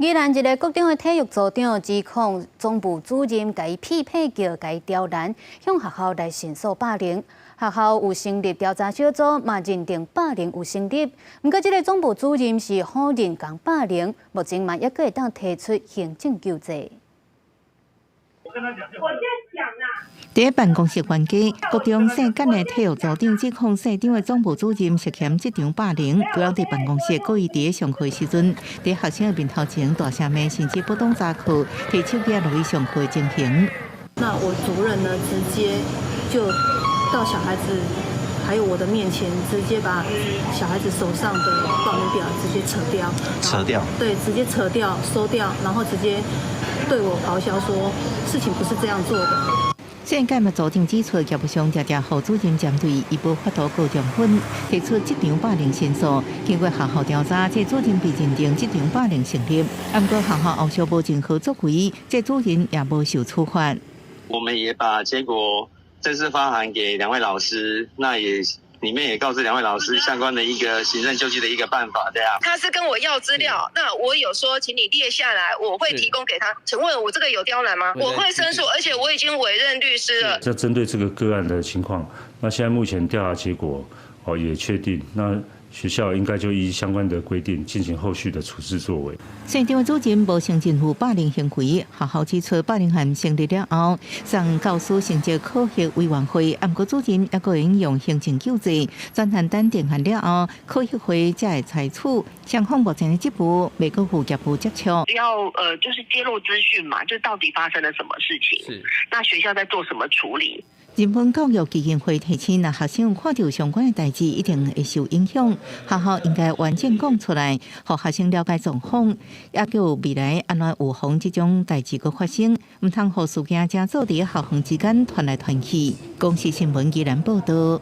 宜蘭一个國中的體育組長指控總部主任共伊批評叫共伊刁難，向學校來申訴霸凌。學校有成立調查小組，嘛認定霸凌有成立。毋過，這个總部主任是否認共霸凌，目前嘛猶閣會當提出行政救濟。佇辦公室冤家，國中姓簡的體育組長指控姓張的總部主任涉嫌職場霸凌，規人佇辦公室故意佇上課時陣，佇學生的面頭前大聲罵，甚至不當查課，提手機錄伊上課的情形。那我主任呢，直接就到小孩子還有我的面前，直接把小孩子手上的報名表直接扯掉。扯掉？對，直接扯掉、收掉，然後直接對我咆哮說，事情不是這樣做的。姓簡的組長指出，業務上常常予主任針對，伊無法度顧重分，提出職場霸凌申訴。經過學校調查，這主任被認定職場霸凌成立。毋過學校後續無任何作為，這主任也無受處罰。我們也把結果正式發函給兩位老師，那也裡面也告知兩位老師相關的一個行政救濟的一個辦法，這樣。他是跟我要資料，那我有說，請你列下來，我會提供給他。請問我這個有刁難嗎？我會申訴，而且我已經委任律師了。這針對這個個案的情況，那現在目前調查結果哦也確定，那學校應該就依相關的規定進行後續的處置作為。姓張主任無承認有霸凌行為，學校指出霸凌案成立了後，送教師成績考核委員會，毋過主任猶閣會用行政救濟，專案等定案了後，考核會才會採取。雙方目前的職務未閣有業務接觸。要就是揭露資訊嘛，就到底發生了什麼事情？是。那學校在做什麼處理？人文教育基金會提醒，若學生有看著相關的代誌，一定會受影響。學校應該完整講出來，予學生了解狀況，也叫未來按怎預防這種代誌閣發生，毋通予事件正做佇校園之間傳來傳去。公視新聞宜蘭報道。